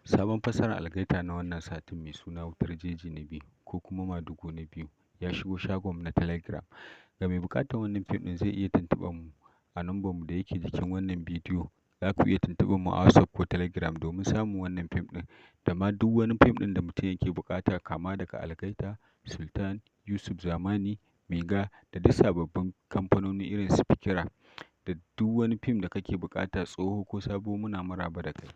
Sabon fassarar Algaita na wannan satin mai suna Wutar Jeji na Biyu ko kuma Madugu na Biyu ya shigo shagonmu na Telegram. Ga mai buƙatar wannan fim ɗin zai iya tuntuɓar mu a lambar mu da yake jikin wannan bidiyo. Za ku iya tuntuɓar mu a WhatsApp ko Telegram domin samun wannan fim ɗin da ma duk wani fim ɗin da mutum yake buƙata, kama daga Algaita, Sultan, Yusuf Zamani, Mega da duk sababbin kamfanoni irin su Fikira, da duk wani fim da kake buƙata, tsoho ko sabo, muna maraba da kai.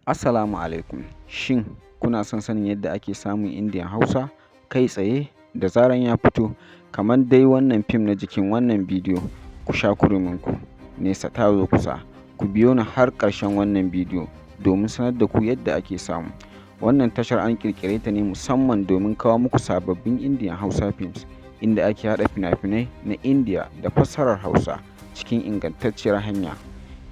Assalamu alaikum. Shin kuna son sanin yadda ake samun Indian Hausa kai tsaye da zaran ya fito, kamar dai wannan fim na jikin wannan bidiyo? Ku sha kurminku, nesa ta zo kusa. Ku biyo ni har ƙarshen wannan bidiyo domin sanar da ku yadda ake samu. Wannan tashar an ƙirƙire ta ne musamman domin kawo muku sababbin Indian Hausa films, inda ake haɗa fina-finai na Indiya da fassarar Hausa cikin ingantacciyar hanya.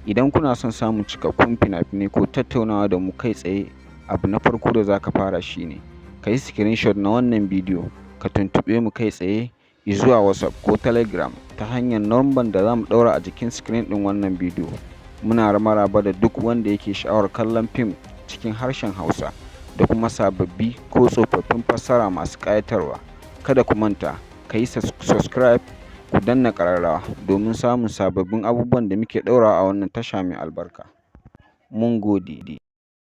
Idan kuna son samun cikakkun fina-finai ko tattaunawa da mu kai tsaye, abu na farko da za ka fara shi ne ka yi screenshot na wannan bidiyo, ka tuntuɓe mu kai tsaye zuwa WhatsApp ko Telegram ta hanyar lambar da za mu ɗaura a jikin screen ɗin wannan bidiyo. Muna maraba da duk wanda yake sha'awar kallon fim cikin harshen Hausa da kuma sababbi ko tsofaffin fassara masu ƙayatarwa. Kada ku manta ka yi subscribe, ku danna ƙararrawa domin samun sababbin abubuwan da muke ɗaurawa a wannan tasha mai albarka. Mun gode.